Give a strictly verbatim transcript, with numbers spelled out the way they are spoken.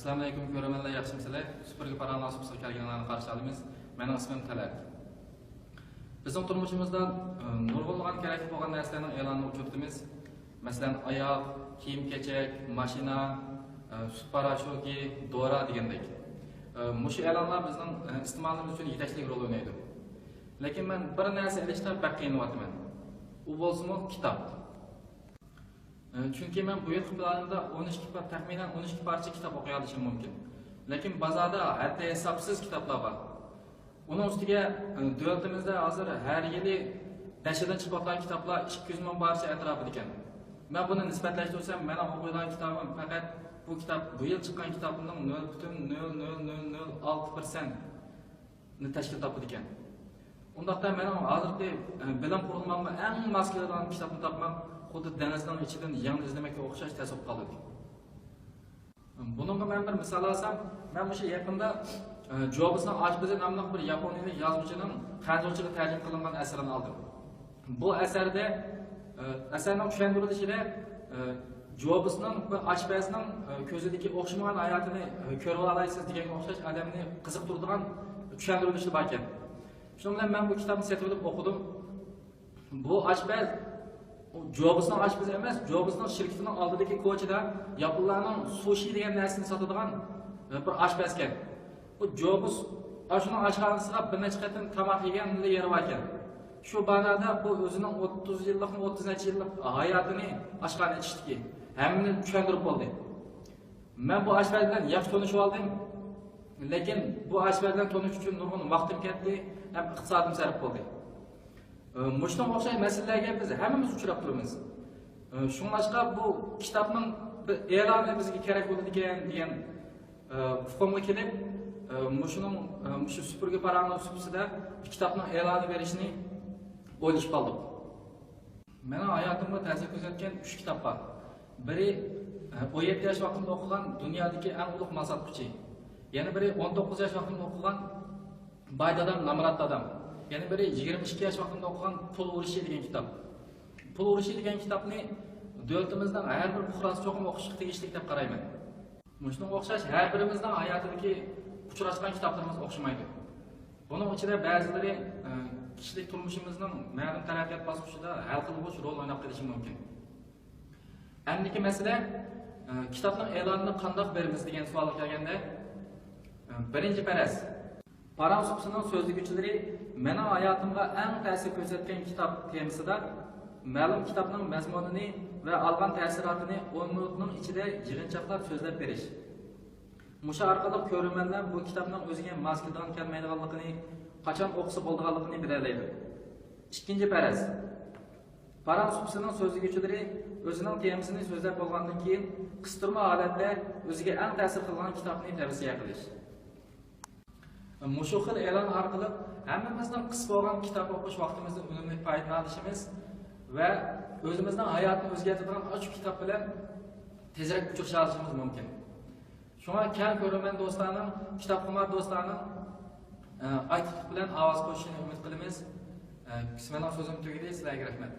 ئەسسالامۇئەلەيكۇم كۆرۈرمەنلەر، ياخشىمۇسىلەر؟ سۈپۈرگە پاراڭلار سۇپىسىغا كەلگەنلەرنى قارشى ئالىمىز. مېنىڭ ئىسمىم تەلەت. بىزنىڭ تۇرمۇشىمىزدا، ئى، نۇرغۇنلىغان كېرەكلىك بولغان نەرسىلەرنىڭ ئېلانىنى ئۇچرىتىمىز. مەسىلەن، ئاياغ، كىيىم-كېچەك، ماشىنا، ئى، سۈت پاراشوكى، دورا دېگەندەك. ئى، مۇشۇ ئېلانلار بىزنىڭ، ئى، ئىستېمالىمىز ئۈچۈن يېتەكچىلىك رول ئوينايدۇ. لېكىن مەن بىر نەرسە ئېلىشتا بەك قىينىلىۋاتىمەن. ئۇ بولسىمۇ كىتاب. ئى، چۈنكى مەن بۇ يىلقى پىلانىمدا ئون ئىككى پار-، تەخمىنەن ئون ئىككى پارچە كىتاب ئوقۇيالىشىم مۇمكىن. لېكىن بازاردا ھەددى ھېسابسىز كىتابلار بار. ئۇنىڭ ئۈستىگە، ئى، دۆلىتىمىزدە ھازىر ھەر يىلى نەشردىن چىقىۋاتقان كىتابلار ئىككى يۈز مىڭ پارچە ئەتراپىدىكەن. مەن بۇنى نىسبەتلەشتۈرسەم، مېنىڭ ئوقۇيدىغان كىتابىم پەقەت بۇ كىتاب، بۇ يىل چىققان كىتابنىڭ نۆل پۈتۈن نۆل نۆل نۆل نۆل ئالتە پىرسەنت نى تەشكىل تاپىدىكەن. ئۇنداقتا مېنىڭ ھازىرقى، ئە، بىلىم قۇرۇلمامغا ئەڭ ماس كېلىدىغان كىتابنى تاپماق خۇددى دېڭىزنىڭ ئىچىدىن يىڭنە ئىزدىمەككە ئوخشاش تەس بولۇپ قالىدۇ. بۇنىڭغا مەن بىر مىسال ئالسام، مەن مۇشۇ يېقىندا، ئە، جوبسنىڭ ئاشپىزى ناملىق بىر ياپونىيىلىك يازغۇچىنىڭ خەنزۇچىغا تەرجىمە قىلىنغان ئەسىرىنى ئالدىم. بۇ ئەسەردە، ئە، ئەسەرنىڭ چۈشەندۈرۈلۈشىدە، ئە، جوبسنىڭ بىر ئاشپەزنىڭ، ئە، كۆزىدىكى ئوخشىمىغان ھاياتىنى، ئە، كۆرۈۋالايسىز دېگەنگە ئوخشاش ئادەمنى قىزىقتۇرىدىغان چۈشەندۈرۈلۈشلەر بار ئىكەن. شۇنىڭ بىلەن مەن بۇ كىتابنى سېتىۋېلىپ ئوقۇدۇم. بۇ ئاشپەز، ئۇ جوبسنىڭ ئاشپىزى ئەمەس، جوبسنىڭ شىركىتىنىڭ ئالدىدىكى كوچىدا ياپونلارنىڭ سۇشى دېگەن نەرسىنى ساتىدىغان، ئە، بىر ئاشپەزكەن. بۇ جوبس ئاشۇنىڭ ئاشخانىسىغا بىر نەچچە قېتىم تاماق يېگەن يېرى باركەن. شۇ بانادا بۇ ئۆزىنىڭ ئوتتۇز يىللىقمۇ، ئوتتۇز نەچچە يىللىق ھاياتىنى ئاشخانا ئېچىشتىكى ھەممىنى چۈشەندۈرۈپ بولدى. مەن بۇ ئاشپەز بىلەن ياخشى تونۇشۇپ ئالدىم. لېكىن بۇ ئاشپەز بىلەن تونۇشۇش ئۈچۈن نۇرغۇن ۋاقتىم كەتتى ھەم ئىقتىسادىم سەرپ بولدى. ئى، مۇشۇنىڭغا ئوخشاش مەسىلىلەرگە بىز ھەممىمىز ئۇچراپ تۇرىمىز. ئى، شۇڭلاشقا بۇ كىتابنىڭ بىر ئېلانى بىزگە كېرەك بولىدىكەن دېگەن، ئى، ئۇقۇمغا كېلىپ، ئى، مۇشۇنىڭ، ئى، مۇشۇ سۈپۈرگە پاراڭلار سۇپىسىدا كىتابنىڭ ئېلانى بېرىشنى ئويلىشىپ قالدۇق. مېنىڭ ھاياتىمغا تەسىر كۆرسەتكەن ئۈچ كىتاب بار. بىرى، ئون يەتتە ياش ۋاقتىمدا ئوقۇغان دۇنيادىكى ئەڭ ئۇلۇغ مال ساتقۇچى. يەنە بىرى، ئون توققۇز ياش ۋاقتىمدا ئوقۇغان باي دادام، نامرات دادام. يەنە بىرى، يىگىرمە ئىككى ياش ۋاقتىمدا ئوقۇغان پۇل ئۇرۇشى دېگەن كىتاب. پۇل ئۇرۇشى دېگەن كىتابنى دۆلىتىمىزنىڭ ھەر بىر پۇقراسى چوقۇم ئوقۇشقا تېگىشلىك دەپ قارايمەن. مۇشۇنىڭغا ئوخشاش ھەر بىرىمىزنىڭ ھاياتىدىكى ئۇچراشقان كىتابلىرىمىز ئوخشىمايدۇ. بۇنىڭ ئىچىدە بەزىلىرى، ئە، كىشىلىك تۇرمۇشىمىزنىڭ مەلۇم تەرەققىيات باسقۇچىدا ھەل قىلغۇچ رول ئويناپ قېلىشى مۇمكىن. ئەمدىكى مەسىلە، ئە، كىتابنىڭ ئېلانىنى قانداق بېرىمىز دېگەن سوئالغا كەلگەندە، ئە، بىرىنچى پەرەز. پاراڭ سۇپىسىنىڭ سۆزلىگۈچىلىرى مېنىڭ ھاياتىمغا ئەڭ تەسىر كۆرسەتكەن كىتاب تېمىسىدا مەلۇم كىتابنىڭ مەزمۇنىنى ۋە ئالغان تەسىراتىنى ئون مىنۇتنىڭ ئىچىدە يىغىنچاقلاپ سۆزلەپ بېرىش. مۇشۇ ئارقىلىق كۆرۈرمەنلەر بۇ كىتابنىڭ ئۆزىگە ماس كېلىدىغان كەلمەيدىغانلىقىنى، قاچان ئوقۇسا بولىدىغانلىقىنى بىلەلەيدۇ. ئىككىنچى پەرەز. پاراڭ سۇپىسىنىڭ سۆزلىگۈچىلىرى ئۆزىنىڭ تېمىسىنى سۆزلەپ بولغاندىن كېيىن، قىستۇرما ھالەتتە ئۆزىگە ئەڭ تەسىر قىلغان كىتابنى تەۋسىيە قىلىش. مۇشۇ خىل ئېلان ئارقىلىق ھەممىمىزنىڭ قىس بولغان كىتاب ئوقۇش ۋاقتىمىزدىن ئۈنۈملۈك پايدىلىنالىشىمىز ۋە ئۆزىمىزنىڭ ھاياتىنى ئۆزگەرتىدىغان ئاشۇ كىتاب بىلەن تېزرەك ئۇچرىشالىشىمىز مۇمكىن. شۇڭا كەڭ كۆرۈرمەن دوستلارنىڭ، كىتابخۇمار دوستلارنىڭ، ئە، ئاكتىپلىق بىلەن ئاۋاز قوشۇشىنى ئۈمىد قىلىمىز. ئە، مېنىڭ سۆزۈم تۈگىدى. سىلەرگە رەھمەت.